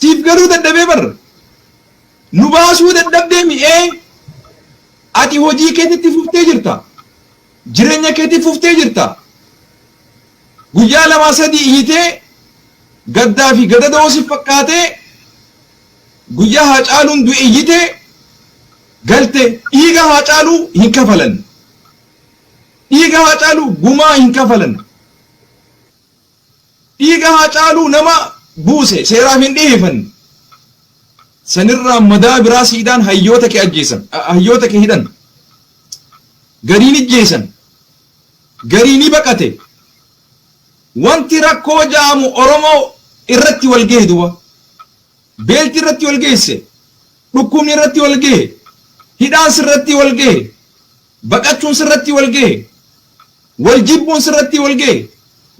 Siif galuu dadhabee bar. Nu baasuu dadhabdee mi'ee ati hojii keetitti fuftee jirta. Jireenya keetti fuftee jirta. Guyyaa lamaa sadii iyyitee gaddaa fi gadadoo si fakkaatee guyyaa Haacaaluun du'e iyyitee galte. Dhiiga Haacaaluu hin kafalan. Dhiiga Haacaaluu gumaa hin kafalan. Dhiiga Haacaaluu nama buuse seeraaf hin dhiheeffanne. Sanirraa madaa biraa siidhaan hayyoota kee ajjeesan, hayyoota kee hidhan. Gariin ijjeesan. Garii ni baqate. Wanti rakkoo ja'amu Oromoo irratti wal gahe duba. Beelti irratti wal geesse. Dhukkubni irratti wal gahe. Hidhaan sirratti wal gahe. Baqachuun sirratti wal gahe. Wal jibbuun sirratti wal gahe.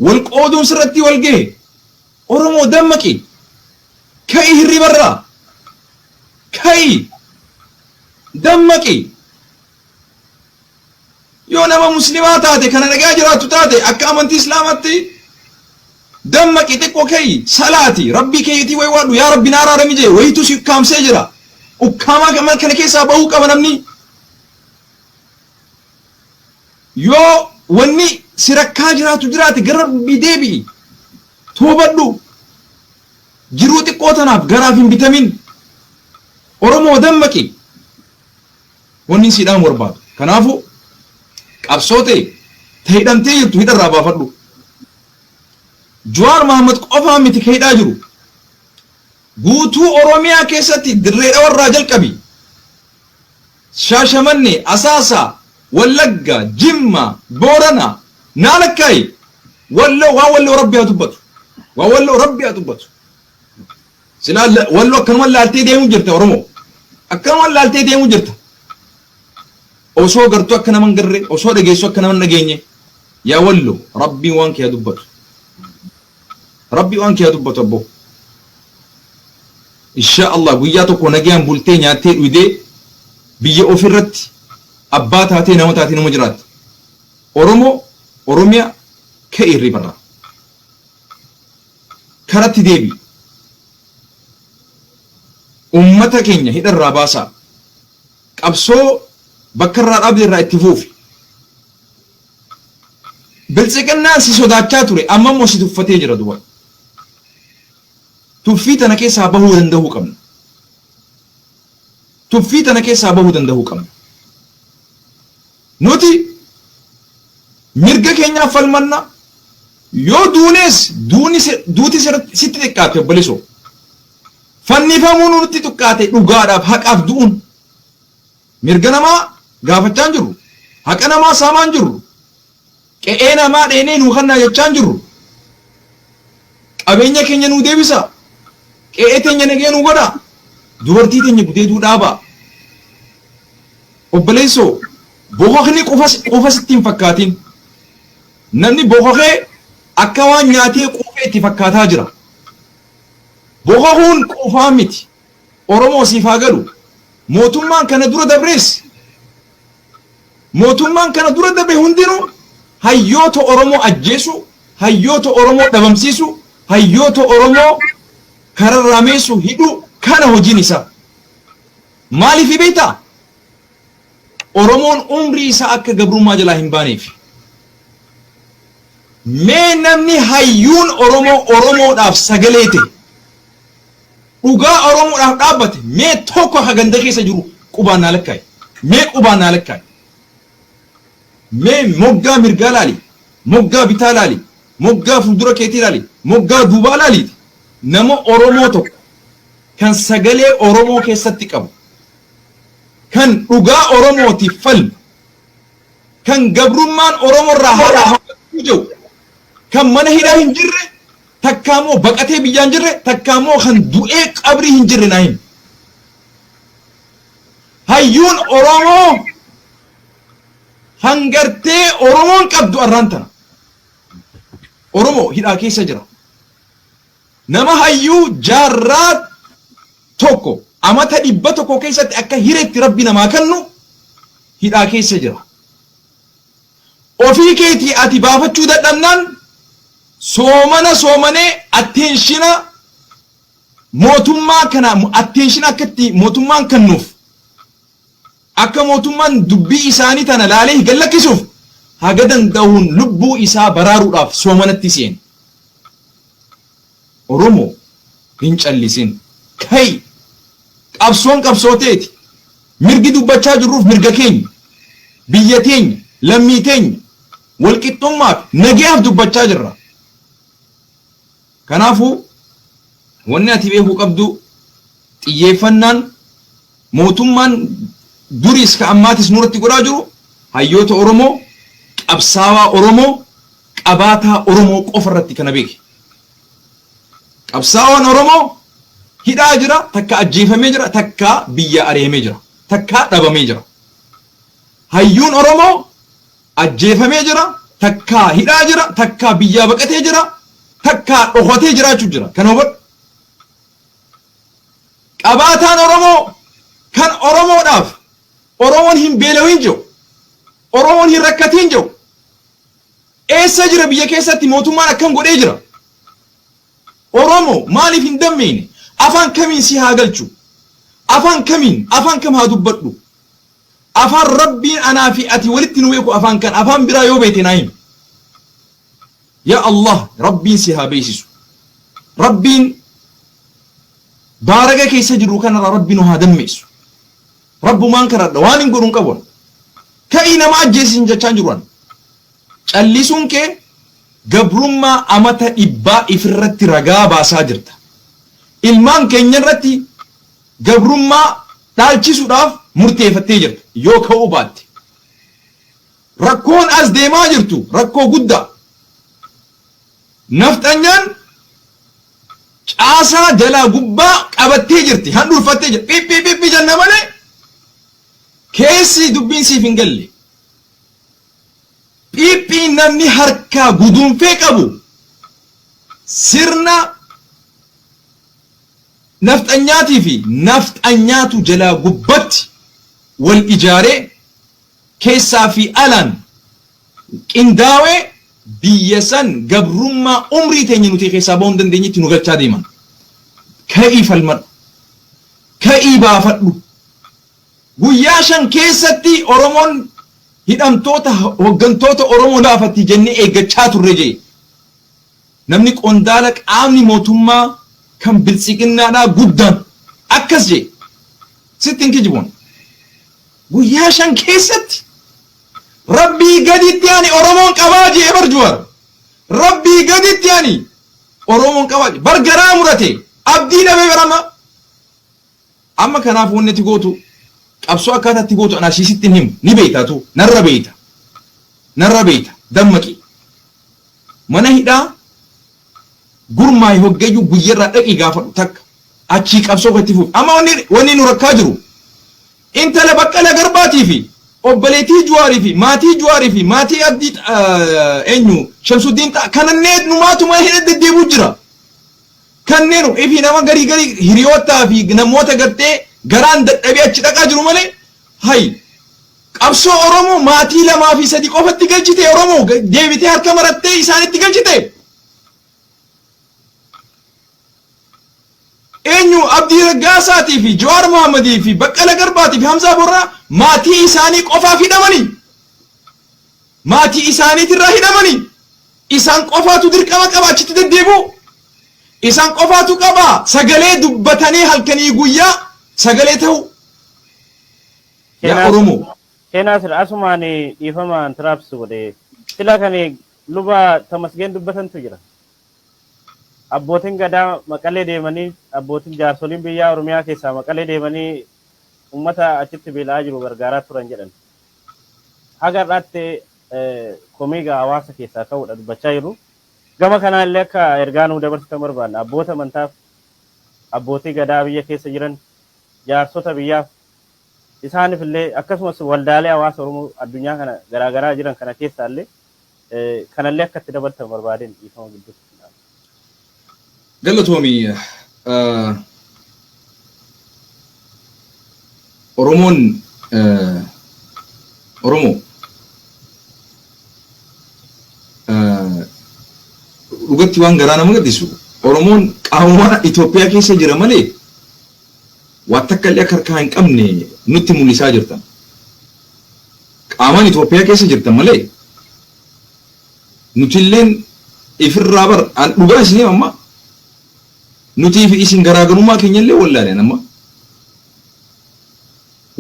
Wal qooduun sirratti wal gahe. Oromoo dammaqi. Ka'i hirribarraa. Ka'i. Dammaqi. Yoo nama muslimaa taate kana dhagaa jiraattu taate akka amantii islaamatti dammaqi, xiqqoo ka'i, salaati, rabbii keetii wayi waadhu, yaa rabbi na araarami jee. Wayitu si ukkaamsee jira. Ukkaamaa kana keessaa bahuu qaba namni. Yoo wanni si rakkaa jiraatu jiraate gara rabbii deebi'i, toobadhu. Jiruu xiqqoo tanaaf garaaf hin bitamin. Oromoo dammaqi. Wanni si dhaamu barbaadu. Kanaafuu qabsoo ta'e ta hidhamtee jirtu hidharraa baafadhu. Jawaar Mahammad qofaa miti ka hidhaa jiru. Guutuu Oromiyaa keessatti Dirree Dhawarraa jalqabi. Shaashamannee, Asaasaa, Wallagga, Jimma, Boorana, naa lakkaayi. Walloo waan walloo Rabbi haa dubbatu. Waan walloo Rabbi haa dubbatu. Silaa walloo akkanuma laaltee deemuu jirta Oromoo. Akkanuma laaltee deemuu jirta. Osoo gartuu akka nama hin garree, osoo dhageessu akka nama hin dhageenye. Yaa walloo Rabbiin waan kee haa dubbatu. Rabbi waan kee haa dubbatu abboo. Insha Allah guyyaa tokko nagayaan bultee nyaattee dhuydee biyya ofirratti abbaa taatee nama taatee nama jiraatta. Oromoo Oromiyaa ka'i hirribarraa. Karatti deebi'i. Ummata keenya hidharraa baasaa. Qabsoo bakka irraa dhaabde irraa itti fuufi. Biltsiqinnaan si sodaachaa ture amma immoo si tuffatee jira duba. Tuffii tana keessaa bahuu danda'uu qabna. Tuffii tana keessaa bahuu danda'uu qabna. Nuti mirga keenyaaf falmanna. Yoo duunees duuni duuti sitti xiqqaatte obboleessoo. Fannifamuun nutti xiqqaate dhugaadhaaf haqaaf du'uun. Mirga namaa gaafachaa hin jirru. Haqa namaa saamaa hin jirru. Qe'ee namaa dheenee nuu kannaa jechaa hin jirru. Qabeenya keenya nuu deebisaa. Qe'ee teenya nagee nuu godhaa. Dubartii teenya gudeeduu dhaabaa. Obboleessoo, bokokni quufa sitti hin fakkaatin. Namni bokokee akka waan nyaatee quufee itti fakkaataa jira. Bokokuun quufaa miti. Oromoo siif haa galu. Mootummaan kana dura dabrees mootummaan kana dura dabre hundinuu hayyoota Oromoo ajjeesuu, hayyoota Oromoo dhabamsiisuu, hayyoota Oromoo kararraa meessuu, hidhuu kana hojiin isaa. Maaliif beektaa? Oromoon umrii isaa akka gabrummaa jalaa hin baaneef. Mee namni hayyuun Oromoo Oromoodhaaf sagalee ta'e dhugaa Oromoodhaaf dhaabbate mee tokko ka ganda keessa jiru qubaan naa lakkaa'i. Mee qubaan naa lakkaa'i. Mee moggaa mirgaa laali, moggaa bitaa laali, moggaa fuuldura keetii laali, moggaa duubaa laaliiti. Nama Oromoo tokko kan sagalee Oromoo keessatti qabu, kan dhugaa Oromootiif falmu, kan gabrummaan Oromoo irraa haa dhaabbattu jedhu, kan mana hidhaa hin jirre, takkaa immoo baqatee biyyaan jirre, takkaa immoo kan du'ee qabrii hin jirre naa himi. Hayyuun Oromoo hangartee Oromoon qabdu arraan tana. Oromoo hidhaa keessa jira. Nama hayyuu jaarraa tokko amata 100 keessatti akka hireetti rabbi namaa kennu hidhaa keessa jira. Ofii keetii ati baafachuu dadhabnaan soomana soomanee attention Mootummaa kana attention akka itti mootummaan kennuuf, akka mootummaan dubbii isaanii tana laalee gad lakkisuuf haga danda'uun lubbuu isaa baraaruudhaaf soomanatti seene. Oromoo, hin callisin. Ka'i! Qabsoon qabsoo teeti. Mirgi dubbachaa jirruuf mirga keenya. Biyya teenya, lammii teenya, walqixxummaa fi nagayaaf dubbachaa jirra. Kanaafuu wanni ati beekuu qabdu, xiyyeeffannaan mootummaan duriis ka ammaatis nurratti godhaa jiru hayyoota Oromoo, qabsaawaa Oromoo, qabaataa Oromoo qofa irratti, kana beeki. Qabsaawaan Oromoo hidhaa jira, takka ajjeefamee jira, takka biyya ari'amee jira, takka dhabamee jira. Hayyuun Oromoo ajjeefamee jira, takka hidhaa jira, takka biyyaa baqatee jira, takka dhokatee jiraachuu jira. Kana hubadhu. Qabaataan Oromoo kan Oromoodhaaf Oromoon hin beelawin jiru, Oromoon hin rakkatiin jiru, eessa jira? Biyya keessatti mootummaan akkam godhee jira? Oromoo maaliif hin dammeeyne? Afaan kamiin si haa galchu? Afaan kamiin, afaan kam haa dubbadhu? Afaan Rabbiin anaa fi ati walitti nu beeku, afaan kan afaan biraa yoo beekte naa himi. Yaa Allah, Rabbiin si haa beeksisu. Rabbiin baaraga keessa jirru kanarraa Rabbi nu haa dammeessu. Rabbumaan kadhadha, waan hin godhu hin qabu. Ka'ii nama ajjeesisin jechaan jiru an. Callisuun kee gabrummaa amata dhibbaa ifirratti ragaa baasaa jirta. Ilmaan keenya irratti gabrummaa dhaalchisuudhaaf murteeffattee jirta yoo ka'uu baatte. Rakkoon as deemaa jirtu rakkoo guddaa. Nafxanyaan caasaa jalaa gubbaa qabattee jirti. Handhuurfattee jirti. Phiphi phiphi jenna malee keessi dubbiin siif hin galle. Phiphiin namni harkaa guduunfee qabu sirna nafxanyaatii fi nafxanyaatu jalaa gubbatti wal ijaaree, keessaa fi alaan qindaawee, biyya san gabrummaa umrii teenya nuti keessaa bahuu hin dandeenyetti nu galchaa deeman. Ka'ii falmadhu. Ka'ii baafadhu. Guyyaa 5 keessatti Oromoon hidhamtoota hoggantoota Oromoo baafatti jennee eeggachaa turre jee. Namni qondaala qaamni mootummaa kan biltsiqinnaadhaa guddaan akkas jee. Sitti hin kijibuun. Guyyaa 5 keessatti Rabbii gaditti ani Oromoon qabaa jee bar Juwar. Rabbii gaditti ani Oromoon qabaa jee. Bar garaa murate, abdii dhabee barama. Amma kanaaf wanni ati gootu, qabsoo akkaataa itti gootu anaa sitti hin himu, ni beektaatu, narra beekta. Narra beekta, dammaqi. Mana hidhaa gurmaa'i, hoggayyuu guyyarraa dhaqii gaafadhu takka. Achii qabsoo itti fufi. Amma wanni nu rakkaa jiru intala Baqqala Garbaatii fi obboleettii Juwaarii fi maatii Juwaarii fi maatii Abdii, eenyu, Shamsuddiin Xaa kananneen numaatuma hidha deddeebi'u jira. Kanneen ifi nama garii garii hiriyootaa fi namoota gartee garaan dadhabee achi dhaqaa jiru malee, hay, qabsoo Oromoo maatii lamaa fi sadi qofatti galchite, Oromoo deebitee harka marattee isaanitti galchite. Eenyu, Abdii Raggaasaatii fi Jawaar Mohammadii fi Baqqala Garbaatii fi Hamzaa Booranaa maatii isaanii qofaaf hidhamanii. Maatii isaaniitirraa hidhamanii. Isaan qofaatu dirqama qaba achitti deddeebi'u. Isaan qofaatu qaba sagalee dubbatanii halkanii guyyaa sagalee ta'u. Yaa Oromoo. Seenaa asumaan dhiifama interrupt godhe. Sila kan luba Tamasgeen dubbatantu jira. Abbootiin gadaa Maqalee deemanii, abbootiin jaarsoliin biyyaa Oromiyaa keessaa Maqalee deemanii uummata achitti beela'aa jiru gargaaraa turan jedhan. Haga har'aatti komii hawaasa keessaa ka'uudha dubbachaa jiru. Gama kanaa illee akka ergaa nuu dabarsitan barbaanna. Abboota amantaaf, abbootii gadaa biyya keessa jiran, jaarsota biyyaaf, isaaniif illee, akkasumas waldaalee hawaasa Oromoo addunyaa kana garaagaraa jiran kana keessaa illee kanallee akka itti dabaltan barbaadeen, dhiifama gidduutti. Galatoomi. Oromoon, Oromoo dhugatti waan garaa nama gaddisu Oromoon qaamuma Itoophiyaa keessa jira malee waa takka illee akka harkaa hin qabne nutti mul'isaa jirtan. Qaamaan Itoophiyaa keessa jirtan malee nutilleen ifirraa bar an dhugaa isinii amma nutii fi isin garaagarummaa keenyallee wallaaleen amma.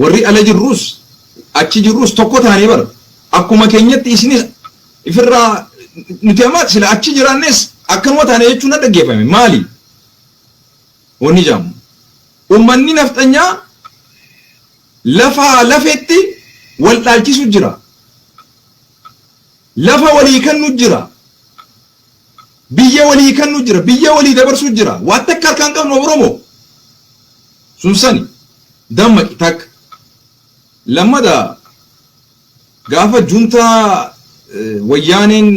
Warri ala jirrus achi jirrus tokko taanee bar akkuma keenyatti isinis ifirraa nuti amma sila achi jiraannes akkanuma taane jechuun na dhaggeeffame maali? Wanni jaamu. Uummanni nafxanyaa lafaa lafetti wal dhaalchisu jira. Lafa walii kennu jira. Biyya walii kennu jira. Biyya walii dabarsu jira. Waan takka harkaan qabnu Oromoo. Sun sani dammaqi takka. Lammada gaafa juntaa wayyaaneen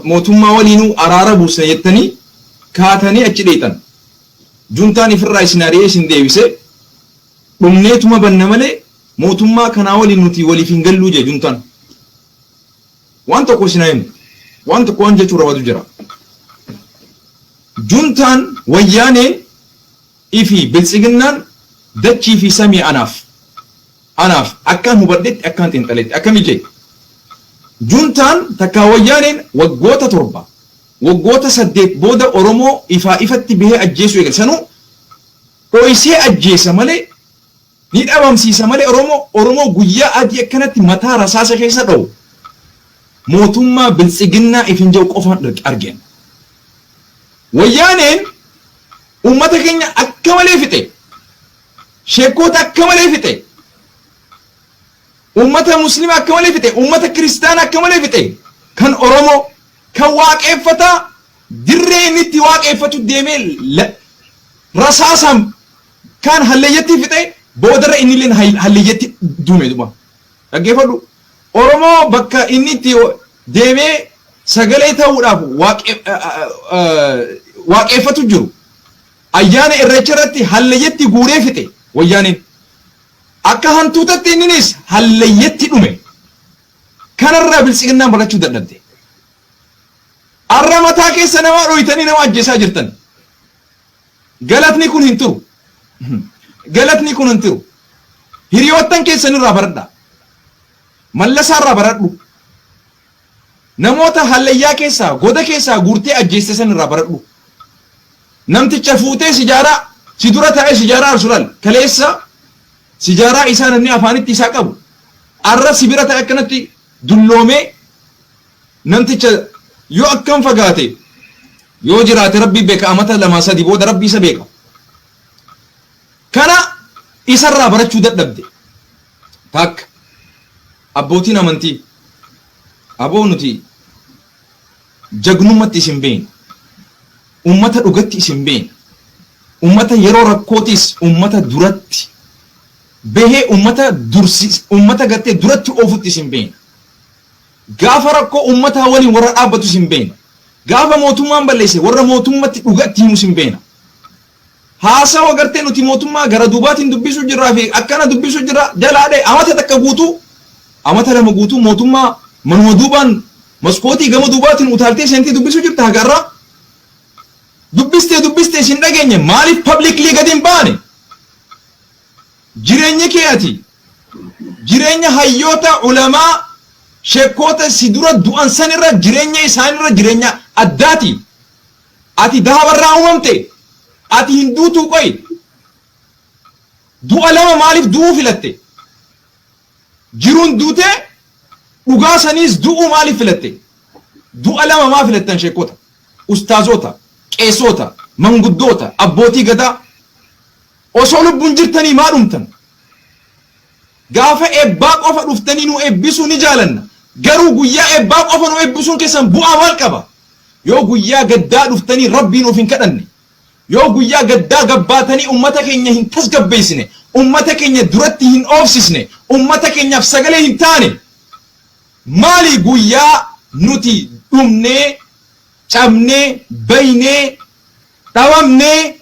mootummaa waliinuu araara buusna jettanii kaatanii achi dheexan. Juntaan ifirraa isin ari'ee isin deebisee dhumneetuma banna malee mootummaa kanaa waliin nuti waliif hin galluu jee juntaan. Waan tokko isin himu. Waan tokko waan jechuu barbaadu jira. Juntaan wayyaaneen ifi biltsiginnaan dachii fi samii anaaf. Anaaf akkaan hubadhetti akkaan xiinxaletti akkami jee. Juntaan takkaa wayyaaneen waggoota 7 waggoota 8 booda Oromoo ifaa ifatti bahee ajjeesuu eegale. Sanuu dhoysee ajjeesa malee ni dhabamsiisa malee Oromoo guyyaa adii akkanatti mataa rasaasa keessa dha'u mootummaa biltsiginnaa ifin jedhu qofaan argeen. Wayyaaneen uummata keenya akka malee fixe. Sheekkoota akka malee fixe. Uummata muslima akka malee fixe. Uummata kiristaana akka malee fixe. Kan Oromoo kan waaqeffataa dirree inni itti waaqeffatu deemee rasaasaan kan halleeyyatti fixe boodarra inni illee halleeyyatti duume duba. Dhaggeeffadhu. Oromoo bakka inni itti deemee sagalee ta'uudhaaf waaqeffatu jiru. Ayyaana irreecha irratti halleeyyatti guuree fixe wayyaaneen. Akka hantuutatti inninis halleeyyatti dhume. Kanarraa biltsiginnaan barachuu dadhabde. Arra mataa keessa namaa dhoytanii nama ajjeesaa jirtan. Galatni kun hin turu. Galatni kun hin turu. Hiriyoottan keessan irraa baradhaa. Mallasaa irraa baradhu. Namoota hallayyaa keessaa goda keessaa guurtee ajjeeste san irraa baradhu. Namticha fuutee sijaaraa si dura taa'ee sijaaraa aarsu laal. Kaleessa sijaaraa isaa namni afaanitti isaa qabu. Arra si bira taa'e akkanatti dulloomee namticha yoo akkam fagaate yoo jiraate rabbi beeka amata 2 3 booda rabbi isa beeka. Kana isarraa barachuu dadhabde. Takka abbootiin amantii aboo nuti jagnummaatti isin beekna. Ummata dhugatti isin beekna. Ummata yeroo rakkootis ummata duratti bahee ummata dursi ummata gartee duratti oofutti isin beekna. Gaafa rakkoo ummataa waliin warra dhaabbatu isin beekna. Gaafa mootummaan balleesse warra mootummatti dhugatti himu isin beekna. Haasawa gartee nuti mootummaa gara duubaatiin dubbisuu jirraa fi akkana dubbisuu jirra jalaa dha'e amata takka guutuu amata 2 guutuu mootummaa manuma duubaan maskootii gama duubaatiin utaaltee seentee dubbisuu jirta haga irraa. Dubbistee dubbistee isin dhageenye maaliif publicly gadi hin baane? Jireenyi kee ati jireenya hayyoota ulamaa sheekkoota si dura du'an sanirra jireenya isaanirra jireenya addaati. Ati dahabarraa uumamte. Ati hin duutuu qoyi. Du'a 2 maaliif du'uu filatte? Jiruun duutee dhugaa saniis du'uu maaliif filatte? Du'a 2 maa filattan sheekota, ustaazota, qeesota, manguddoota, abbootii gadaa? Osoo lubbuun jirtanii maa dhumtan? Gaafa eebbaa qofa dhuftanii nu eebbisuu ni jaalanna. Garuu guyyaa eebbaa qofa nu eebbisuun keessan bu'aa maal qaba? Yoo guyyaa gaddaa dhuftanii rabbiin of hin kadhanne, yoo guyyaa gaddaa gabbaatanii ummata keenya hin tasgabbeessine, ummata keenya duratti hin oofsisne, ummata keenyaaf sagalee hin taane, maali guyyaa nuti dhumnee, cabnee, baynee, dhawamnee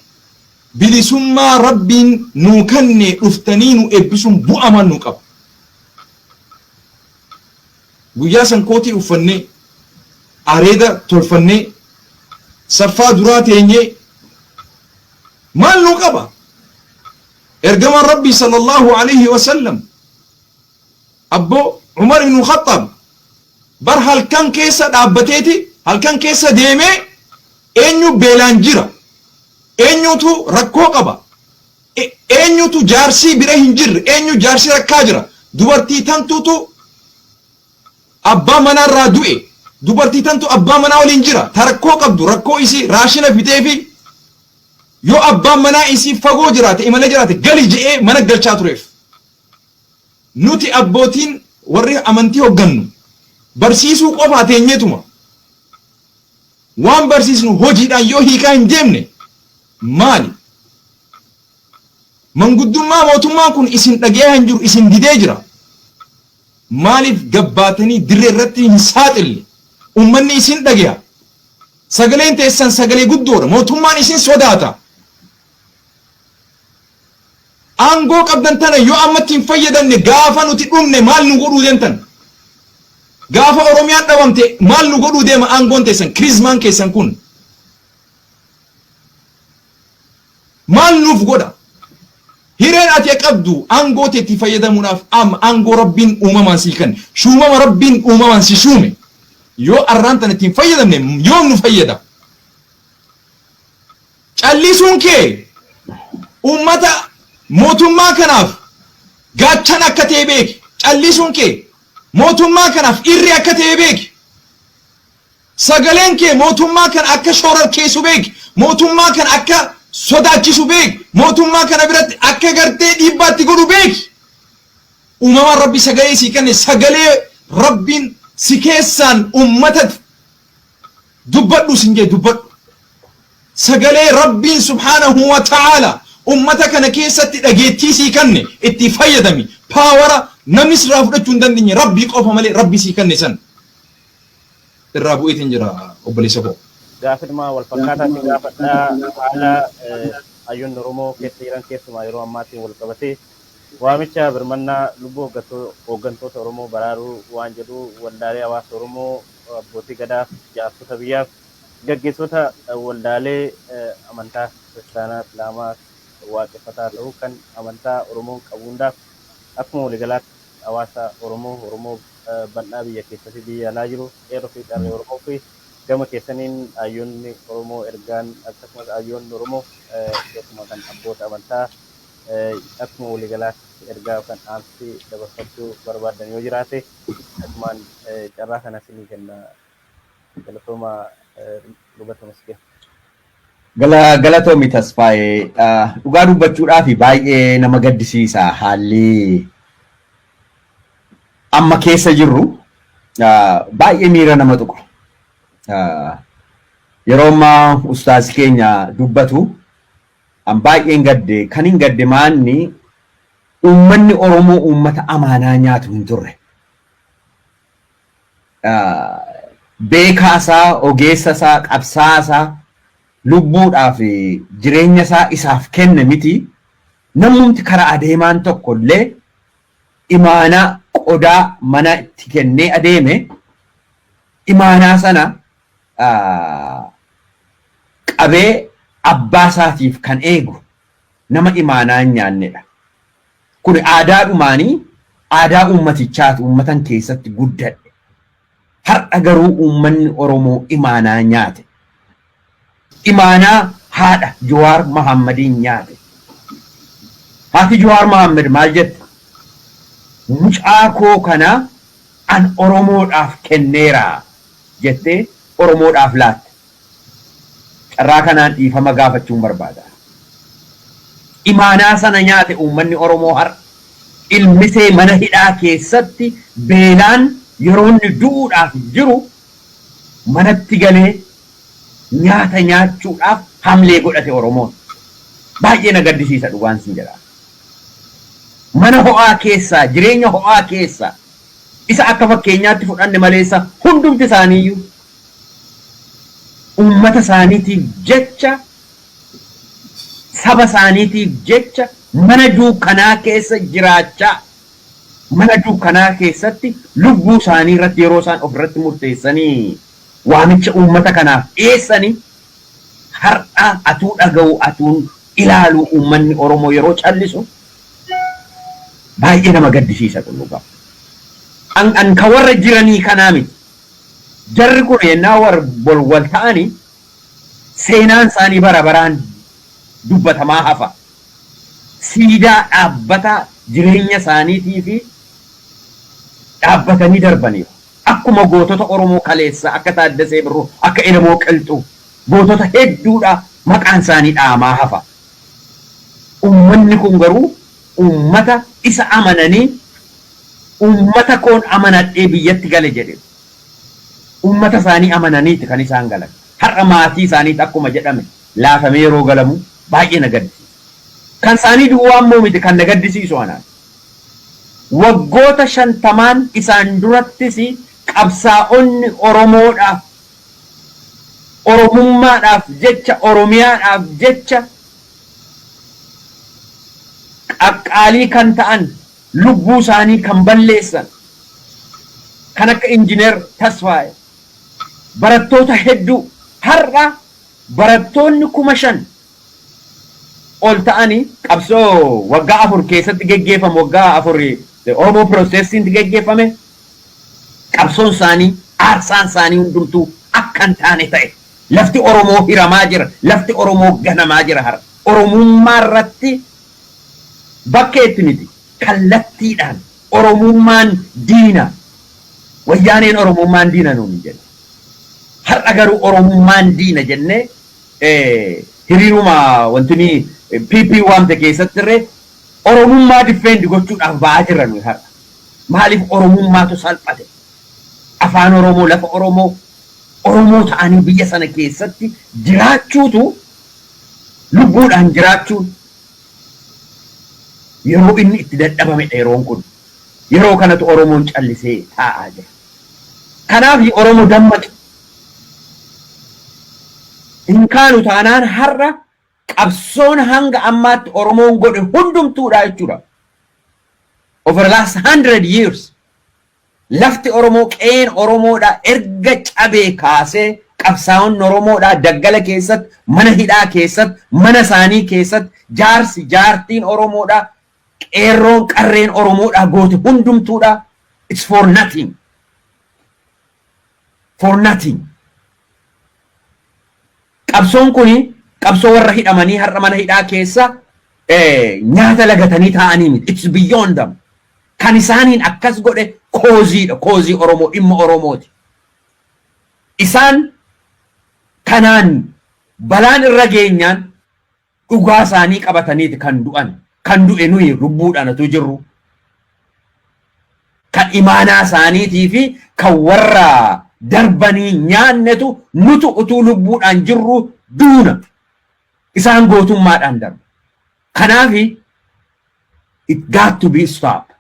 bilisummaa rabbiin nuu kanne dhuftanii nu eebbisuun bu'aa maal nuu qaba? Guyyaa san kootii uffannee, areeda tolfannee, Saffaa duraa teenyee maal nu qaba? Ergamaan Rabbii sallallahu alaihi wasallam, abboo, Umar ibn Khattab bar halkan keessa dhaabbateeti, halkan keessa deemee, eenyu beelaan jira, eenyutu rakkoo qaba, eenyutu jaarsii bira hin jirre, eenyu jaarsii rakkaa jira, dubartii tantuutu abbaa manaarraa du'e, dubartii tantu abbaa manaa waliin jira, ta rakkoo qabdu, rakkoo isii raashina fiteefi, yoo abbaan manaa isii fagoo jiraate, imala jiraate, gali je'ee mana galchaa tureef. Nuti abbootiin warri amantii hoggannu barsiisuu qofaa teenyeetuma waan barsiisnu hojiidhaan yoo hiikaa hin deemne maali? Manguddummaa mootummaan kun isin dhagayaa hin jiru, isin didee jira. Maaliif gabbaatanii dirree irratti hin saaxille? Ummanni isin dhagaya. Sagaleen teessan sagalee guddoodha. Mootummaan isin sodaata. Aangoo qabdan tana yoo ammatti hin fayyadamne, gaafa nuti dhumne maal nu godhuu deemtan? Gaafa Oromiyaan dhabamte maal nu godhuu deema aangoon teessan, kirizmaan keessan kun? Maal nuuf godha? Hireen ati qabdu aangoo teetti fayyadamuudhaaf amma aangoo Rabbiin uumamaan sii kenne, shuumama Rabbiin uumamaan si shuume, yoo arraan tana ittiin fayyadamne yoom nu fayyada? Callisuun kee uummata mootummaa kanaaf gaachan akka ta'e beeki. Callisuun kee mootummaa kanaaf irri akka ta'e beeki. Sagaleen kee mootummaa kana akka shororkeessu beeki. Mootummaa kana akka sodaachisu beeki. Mootummaa kana biratti akka gartee dhiibbaatti godhu beeki. Uumamaan Rabbi sagalee sii kenne, sagalee Rabbiin si keessaan uummata dubbadhu sin jee dubbadhu. Sagalee Rabbiin subhaanahu wa ta'ala ummata kana keessatti dhageettii sii kenne itti fayyadami. Power namni sirraa fudhachuu hin dandeenye, Rabbii qofa malee, Rabbi sii kenne san irraa bu'eetiin jira, obboleessa koo. Gaafidhuma wal fakkaataa si gaafadhaa, haala hayyoonni Oromoo keessa jiran, keessumaa yeroo ammaatiin wal qabatee, waamicha birmannaa lubbuu hooggantoota Oromoo baraaruu waan jedhu waldaalee hawaasa Oromoo, abbootii gadaaf, jaarsota biyyaaf, gaggeessota waldaalee amantaa kiristaanaa, islaamaa, waaqeffataa ta'uu kan amantaa Oromoon qabu hundaaf, akkuma waliigalaatti hawaasa Oromoo, Oromoo bal'aa biyya keessa fi biyya alaa jiru, qeerroo fi qarree Oromoo fi gama keessaniin hayyoonni Oromoo ergaan, akkasumas hayyoonni Oromoo, keessumaa kan abboota amantaa, akkuma waliigalaatti ergaa yookaan dhaamsi dabarfachuu barbaadan yoo jiraate, asumaan carraa kana isinii kenna. Galatooma, Luba Tamasgeen. Galatoomi Tasfaayee, dhugaa dubbachuudhaaf baay'ee nama gaddisiisa haalli amma keessa jirru, baay'ee miira nama tuqa. Yeroo ammaa ustaazi keenya dubbatu an baay'een gadde. Kan hin gadde maanni uummanni Oromoo uummata amaanaa nyaatu hin turre. Beekaa isaa, ogeessa isaa, qabsaa'aa isaa lubbuudhaaf jireenya isaa isaaf kenne miti. Namumti karaa adeemaan tokko illee imaanaa qodaa mana itti kennee adeeme, imaanaa sana qabee abbaa isaatiif kan eegu nama imaanaa hin nyaannedha. Kun aadaadhumaanii aadaa uummatichaati, uummatan keessatti guddadhe. Har'a garuu uummanni Oromoo imaanaa nyaate. Imaanaa haadha Jawaar Mahaammadiin nyaate. Haati Jawaar Mahammad maal jette? "Mucaa koo kana an Oromoodhaaf kenneera" jettee Oromoodhaaf laatte. Carraa kanaan dhiifama gaafachuun barbaada. Imaanaa sana nyaate uummanni Oromoo har'a. Ilmisee mana hidhaa keessatti beelaan yeroo inni du'uudhaaf jiru manatti galee nyaata nyaachuudhaaf hamlee godhate Oromoon. Baay'ee na gaddisiisa, dhugaan sin jedha. Mana ho'aa keessaa, jireenya ho'aa keessaa, isa akka fakkeenyaatti fudhanne maleessa, hundumti isaaniiyyuu uummata isaaniitiif jecha, saba isaaniitiif jecha mana duukkanaa keessa jiraachaa, mana duukkanaa keessatti lubbuu isaanii irratti yeroo isaan ofirratti murteessanii waamicha uummata kanaaf dhiyeessanii Har'a atuu dhaga'u, atuun ilaalu, uummanni Oromoo yeroo callisu baay'ee nama gaddisiisa kun dhugaa. An ka warra jiranii kanaa miti. Jarri kun yennaa war wal ta'anii seenaan isaanii bara baraan dubbatamaa hafa. Siidaa dhaabbataa jireenya isaaniitii fi dhaabbatanii darbaniiru. Akkuma gootota Oromoo kaleessa akka Taaddasee Birruu, akka Elemoo Qilxuu, gootota hedduudha maqaan isaanii dhaamaa hafa. Uummanni kun garuu uummata isa amananii, "Uummata koon amanadhee biyyatti gale" jedhe. Uummata isaanii amananiiti kan isaan galan. Har'a maatii isaaniitti akkuma jedhame laatamee yeroo galamu baay'ee na gaddisiisa. Kan isaanii duwwaa immoo miti kan na gaddisiisu anaan. Waggoota 50n isaan durattis qabsaa'onni Oromoodhaaf, Oromummaadhaaf jecha, Oromiyaadhaaf jecha qaqqaalii kan ta'an, lubbuu isaanii kan balleessan, kan akka Injiinar Tasfaa'e, barattoota hedduu. Har'a barattoonni 5,000 ol ta'anii qabsoo waggaa 4 keessatti geggeeffamu, waggaa 4 Oromoo Protestiin geggeeffame, qabsoon isaanii, aarsaan isaanii hundumtuu akka hin taane ta'e. Lafti Oromoo hiramaa jira, lafti Oromoo ganamaa jira. Har'a Oromummaa irratti bakkeetti miti, kallattiidhaan Oromummaan diina. Wayyaaneen Oromummaan diina nuun hin jenne. Har'a garuu Oromummaan diina jennee hiriiruma wanti PP waamte keessatti illee Oromummaa defend gochuudhaaf ba'aa jirra nuyi har'a. Maaliif Oromummaatu salphate? Afaan Oromoo, lafa Oromoo, Oromoo ta'anii biyya sana keessatti jiraachuutu, lubbuudhaan jiraachuun yeroo inni itti dadhabamedha yeroon kun. Yeroo kanatu Oromoon callisee taa'aa jira. Kanaaf Oromoo dammaqe. Hin kaanu taanaan har'a qabsoon hanga ammaatti Oromoon godhe hundumtuudha jechuudha. Over the last 100 years lafti Oromoo, qe'een Oromoodha erga cabee kaasee qabsaa'onni Oromoodha daggala keessatti, mana hidhaa keessatti, mana isaanii keessatti, jaarsi jaartiin Oromoodha, qeerroon qarreen Oromoodha goote hundumtuudha. It's for nothing. For nothing. Qabsoon kuni qabsoo warra hidhamanii har'a mana hidhaa keessa nyaata lagatanii taa'anii miti. It's beyond them. Kan isaaniin akkas godhe causeiidha. Cause Oromoo, dhimma Oromooti. Isaan kanaan balaan irra geenyaan dhugaa isaanii qabataniiti kan du'an. Kan du'e nuyi lubbuudhaan utuu jirru. Kan imaanaa isaaniitii fi kan warra darbanii nyaannetu nutu utuu lubbuudhaan jirru duuna. Isaan gootummaadhaan darbu. Kanaafi it got to be stopped.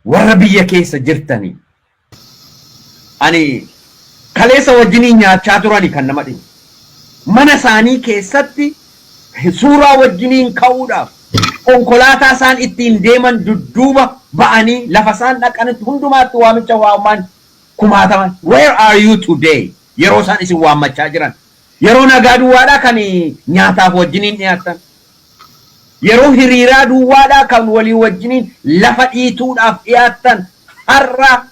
Warra biyya keessa jirtanii. Ani kaleessa wajjiniin nyaachaa turani kan nama dhibu. Mana isaanii keessatti suuraa wajjiniin ka'uudhaaf konkolaataa isaan ittiin deeman dudduuba ba'anii lafa isaan dhaqanitti hundumaatti waamicha waamaan kumaataman. Where are you today? Yeroo isaan isin waammachaa jiran. Yeroo nagaa duwwaadhaa kan nyaataaf wajjiniin dhiyaatan. Yeroo hiriiraa duwwaadhaa kan walii wajjiniin lafa dhiituudhaaf dhiyaattan, har'a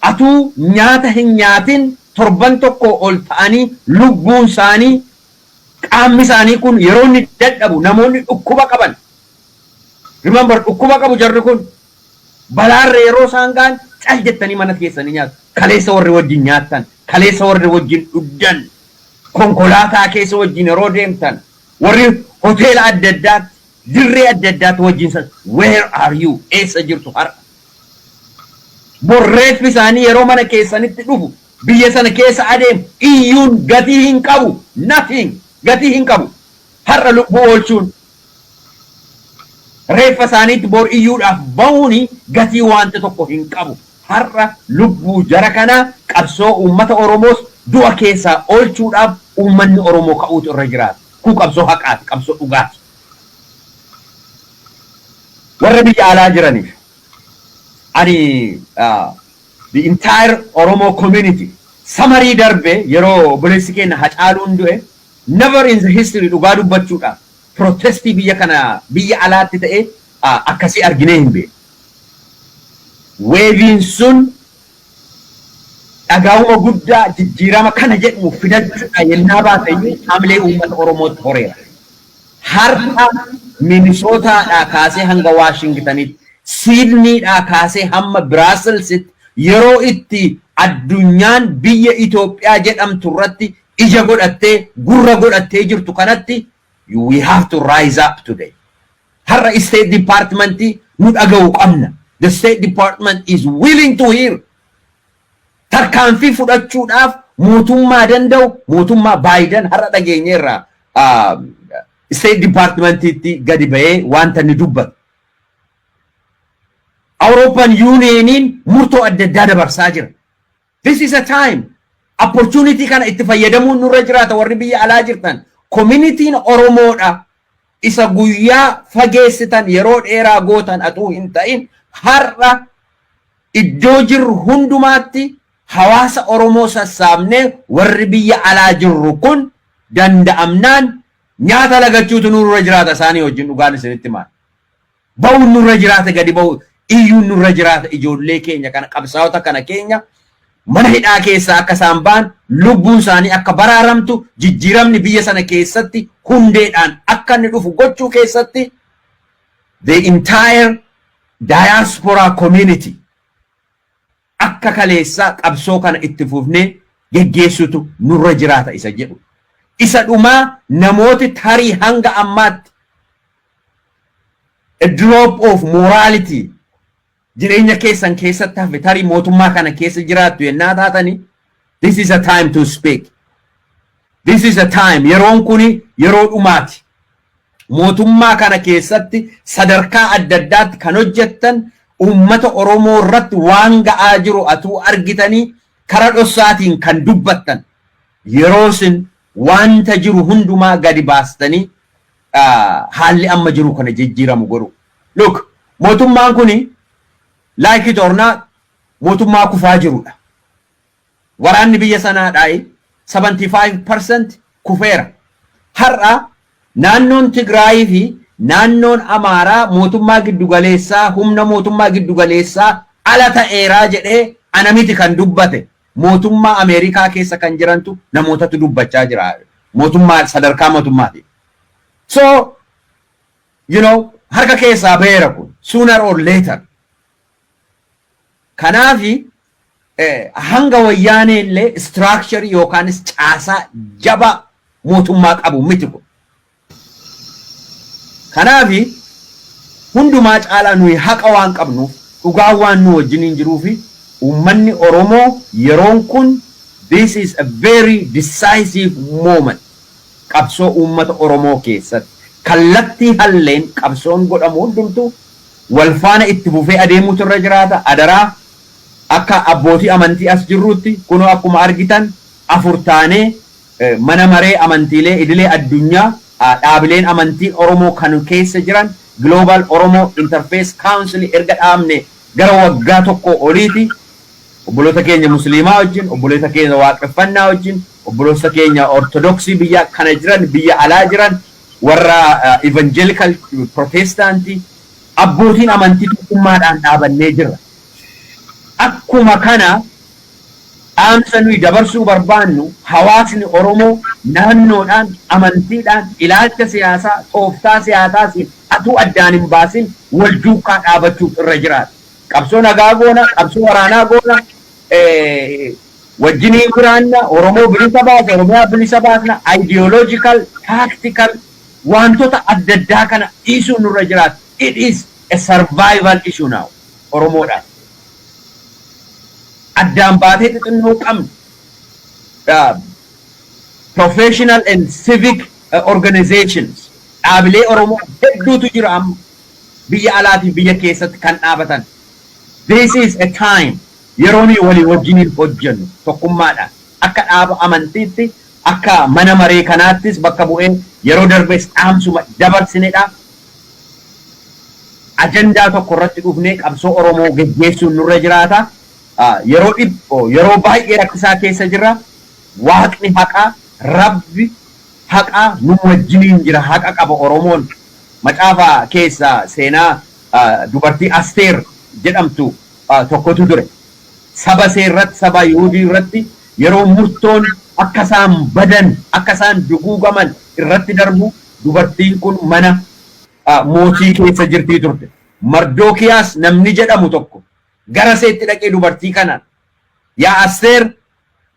atuu nyaata hin nyaatin torban tokko ol ta'anii, lubbuun isaanii, qaamni isaanii kun yeroo inni dadhabu, namoonni dhukkuba qaban. Remember, dhukkuba qabu jarri kun. Balaarra yeroo isaan ga'an cal jettanii mana keessanii nyaatu. Kaleessa warri wajjin nyaattan, kaleessa warri wajjin dhugdan, konkolaataa keessa wajjin yeroo deemtan, warri hoteela adda addaatti, dirree adda addaatti wajjin san, where are you? Eessa jirtu har'a? Borreeffi isaanii yeroo mana keessanitti dhufu, biyya sana keessa adeemu, iyyuun gatii hin qabu. Nothing, gatii hin qabu. Har'a lubbuu oolchuun, reeffa isaaniitti bor iyyuudhaaf bahuuni gatii wanta tokko hin qabu. Har'a lubbuu jara kanaa, qabsoo uummata Oromoos du'a keessaa oolchuudhaaf uummanni Oromoo ka'uutu irra jiraata. Kun qabsoo haqaati, qabsoo dhugaati. Warra biyya alaa jiraniif ani the entire Oromo community samarii darbe yeroo obboleessi keenya Hacaaluun du'e Never in the history, dhugaa dubbachuudha, protestii biyya kana biyya alaatti ta'e akkasii arginee hin beeku. Waveiin sun dhagaa'uma guddaa jijjiirama kana jedhamu fidachuudha yennaa baate iyyuu haamilee uummata Oromootti horeera. Har'a Minisootaadhaa kaasee hanga Waashingtanitti, Siidniidhaa kaasee hamma Biraaselsitti, yeroo itti addunyaan biyya Itoophiyaa jedhamtu irratti ija godhattee gurra godhattee jirtu kanatti, we have to rise up today. Har'a State Departmentii nu dhaga'u qabna. The State Department is willing to hear. Tarkaanfii fudhachuudhaaf mootummaa danda'u, mootummaa Baayiden har'a dhageenyeerra, State Departmentiitti gadi ba'ee wanta inni dubbatu. European Unioniin murtoo adda addaa dabarsaa jira. This is a time. Opportunity kana itti fayyadamuun nurra jiraata, warri biyya alaa jirtan. Communityin Oromoodha. Isa guyyaa fageessitan, yeroo dheeraa gootan atuu hin ta'in, har'a iddoo jirru hundumaatti hawaasa Oromoo sassaabnee, warri biyya alaa jirru kun danda'amnaan nyaata lagachuutu nurra jiraata isaanii wajjin, dhugaan isinitti maal. Ba'uun nurra jiraata, gadi ba'u iyyuun nurra jiraata, ijoollee keenya kana, qabsaa'ota kana keenya mana hidhaa keessaa akka isaan ba'an, lubbuun isaanii akka baraaramtu, jijjiiramni biyya sana keessatti hundeedhaan akka inni dhufu gochuu keessatti, the entire diaspora community akka kaleessaa qabsoo kana itti fufnee geggeessutu nurra jiraata isa jedhu. Isa dhumaa, namooti tarii hanga ammaatti a drop of morality jireenya keessan keessatti hafe, tarii mootummaa kana keessa jiraattu yennaa taatani, this is a time to speak. This is a time. Yeroon kuni yeroo dhumaati. Mootummaa kana keessatti sadarkaa adda addaatti kan hojjettan, uummata Oromoo irratti waan ga'aa jiru atuu argitanii kara dhossaatiin kan dubbattan, yeroo isin wanta jiru hundumaa gadi baastanii haalli amma jiru kana jijjiiramu godhu. Look, mootummaan kuni, like it or not, mootummaa kufaa jirudha. Waraanni biyya sanaadhaa 75% kufeera. Har'a naannoon Tigraayii fi naannoon Amaaraa mootummaa giddugaleessaa, humna mootummaa giddugaleessaa ala ta'eeraa jedhee ana miti kan dubbate. Mootummaa Ameerikaa keessa kan jirantu namootatu dubbachaa jira. Mootummaa sadarkaa mootummaati. So, harka keessaa baheera kun sooner or later. Kanaafi hanga Wayyaanee illee structure yookaanis caasaa jabaa mootummaa qabu miti kun. Kanaafi hundumaa caalaa nuyi haqa waan qabnuuf, dhugaa waan nu wajjiniin jiruufi, uummanni Oromoo yeroon kun, this is a very decisive moment qabsoo uummata Oromoo keessatti. Kallattii halleen qabsoon godhamu hundumtu wal faana itti fufee adeemuutu irra jiraata. Adaraa, akka abbootii amantii as jirrutti, kunoo akkuma argitan afur taanee mana maree amantiilee idilee addunyaa, dhaabileen amantii Oromoo kan keessa jiran, Global Oromo Interfaith Council erga dhaabne gara waggaa 1 oliiti. Obboloota keenya Musliimaa wajjin, obboloota keenya Waaqeffannaa wajjin, obboloota keenya Ortodoksii biyya kana jiran, biyya alaa jiran, warra Evangelical Protestaantii, abbootiin amantii tokkummaadhaan dhaabannee jirra. Akkuma kana dhaamsa nuyi dabarsuu barbaannu, hawaasni Oromoo naannoodhaan, amantiidhaan, ilaalcha siyaasaa, tooftaa siyaasaatiin atuu addaan hin baasin wal duukaa dhaabachuuf irra jiraata. Qabsoo nagaa goona, qabsoo waraanaa goona, wajjiniin jiraanna, Oromoo bilisa baasna, Oromiyaa bilisa baasna, ideological, tactical wantoota adda addaa kana dhiisuun nurra jiraata. It is a survival issue now, Oromoodhaan. Addaan baatee xixinnoo qabnu. Professional and civic organizations, dhaabilee Oromoo hedduutu jira amma biyya alaatii biyya keessatti kan dhaabatan. This is a time yeroo nuyi walii wajjiniin hojjennu tokkummaadhaan, akka dhaaba amantiitti, akka mana maree kanaattis bakka bu'ee yeroo darbes dhaamsuma dabarsinedha. Ajandaa tokko irratti dhufnee qabsoo Oromoo geggeessuun nurra jiraata. Yeroo dhiphoo, yeroo baay'ee rakkisaa keessa jirra. Waaqni haqaa, Rabbi Haqaa nu wajjiniin jira, haqa qaba Oromoon. Macaafa keessa seenaa dubartii Asteer jedhamtu tokkotu ture. Saba see irratti, saba Yihudii irratti yeroo murtoon akka isaan badan, akka isaan duguugaman irratti darbu, dubartiin kun mana mootii keessa jirtii turte. Mardookiyaas namni jedhamu tokko gara seetti dhaqee dubartii kanaan, "Yaa Asteer,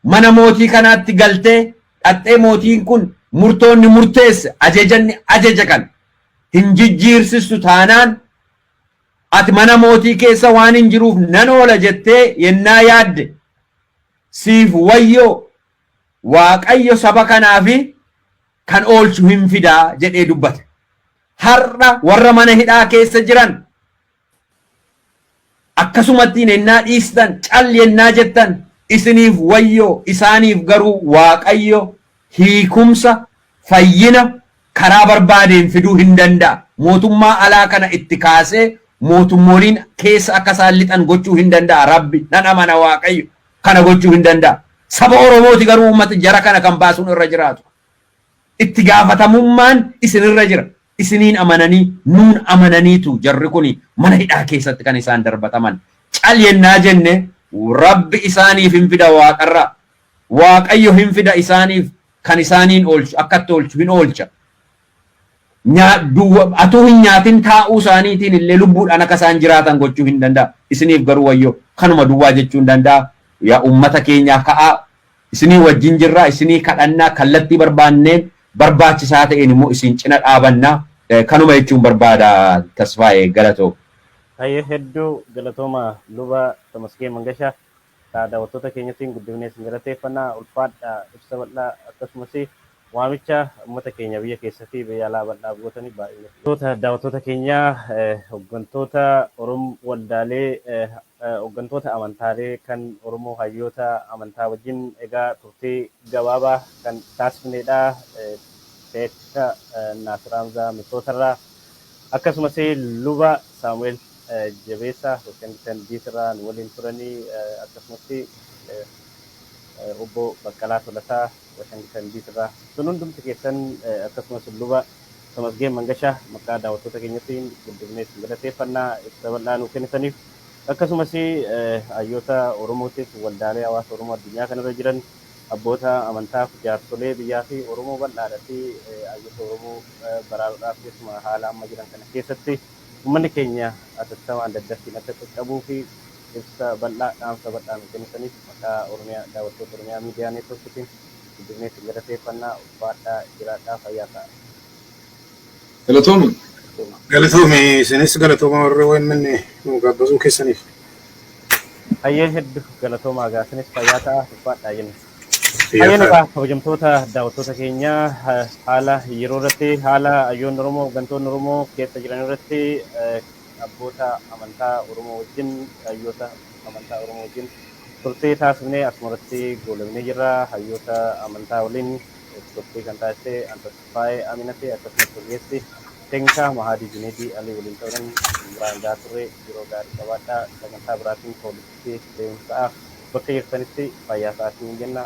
mana mootii kanaatti galtee dhaqxee mootiin kun murtoonni murteesse, ajajanni ajaja kana hin jijjiirsistu taanaan, ati mana mootii keessa waan hin jiruuf nan oola jettee yennaa yaadde, siif wayyoo, Waaqayyo saba kanaafi kan oolchu hin fidaa," jedhee dubbate. Har'a warra mana hidhaa keessa jiran akkasumattiin ennaa dhiistan, cal yennaa jettan, isiniif wayyoo. Isaaniif garuu Waaqayyo hiikumsa, fayyina karaa barbaadeen fiduu hin danda'a. Mootummaa alaa kana itti kaasee mootummooliin keessa akka isaan lixan gochuu hin danda'a. Rabbi nan amana, Waaqayyo kana gochuu hin danda'a. Saba Oromooti garuu uummata jara kana kan baasuun irra jiraatu. Itti gaafatamummaan isinirra jira. Isiniin amananii, nuun amananiitu jarri kun mana hidhaa keessatti kan isaan darbataman. Cal yennaa jenne, Rabbi isaaniif hin fida waaqarraa. Waaqayyo hin fida isaaniif kan isaaniin oolchu, akkatti oolchu hin oolcha. Atuu hin nyaatin taa'uu isaaniitiin illee lubbuudhaan akka isaan jiraatan gochuu hin danda'a. Isiniif garuu wayyoo. Kanuma duwwaa jechuu hin danda'a. Yaa uummata keenyaa, ka'aa, isinii wajjin jirraa, isinii kadhannaa, kallattii barbaanneen barbaachisaa ta'een immoo isin cina dhaabannaa. Kanuma jechuun barbaada, Tasfaa'ee, galatoo. Hayyee, hedduu galatooma, Luba Tamasgeen Mangashaa. Daawwattoota keenyatiin guddifnee isin galateeffannaa, ulfaadha. Ibsa bal'aa akkasumas waamicha uummata keenya biyya keessaa fi biyya alaa bal'aa gootanii baay'ee. Daawwattoota keenyaa, hooggantoota Oromoo, waldaalee, hooggantoota amantaalee kan Oromoo, hayyoota amantaa wajjin egaa turtii gabaabaa kan taasifnedha. Sheekka Naasir Hamzaa Misootarraa, akkasumas Luba Saamu'eel Jabeessaa Washington DC irraa nu waliin turanii, akkasumas obbo Baqqalaa Tolasaa Washington DC irraa, sun hundumti keessan, akkasumas Luba Tamasgeen Mangashaa, maqaa daawwattoota keenyatiin guddifnee isin galateeffannaa ibsa bal'aa nuu kennitaniif, akkasumas hayyoota Oromootiif, waldaalee hawaasa Oromoo addunyaa kanarra jiran, abboota amantaaf, jaarsolee biyyaa fi Oromoo bal'aadhaa fi hayyoota Oromoo baraaruudhaaf, keessumaa haala amma jiran kana keessatti uummanni keenya atattamaan daddaffiin akka qaqqabuu fi ibsa bal'aa, dhaamsa bal'aa nuu kennitaniif, maqaa Oromiyaa, daawwattoota Oromiyaa Miidiyaa Neetwoorkiitiin guddifnee isin galateeffannaa. Ulfaadhaa, jiraadhaa, fayyaa ta'a. Galatoomi. Galatoomi, isinis galatooma, warri OMN nu gaabbasuu keessaniif. Hayyee, hedduu galatoomaa, gaasinis fayyaa ta'a, ulfaadhaa jenna. Hayyeen, egaa kabajamtoota daawwattoota keenyaa, haala yeroo irratti, haala hayyoonni Oromoo, hooggantoonni Oromoo keessa jiran irratti, abboota amantaa Oromoo wajjin, hayyoota amantaa Oromoo wajjin turtii taasifnee asuma irratti goolabnee jirra. Hayyoota amantaa waliin turtii kan taasise Antasfaayee Aminate, akkasumas ogeessi teeknikaa Mahaadii Juneedii Alii waliin ta'uudhaan biraan gahaa turre. Yeroo gaarii qabaadhaa. Sagantaa biraatiin walitti deemsa ta'a. Bakka jirtanitti fayyaa ta'aa isiniin jenna.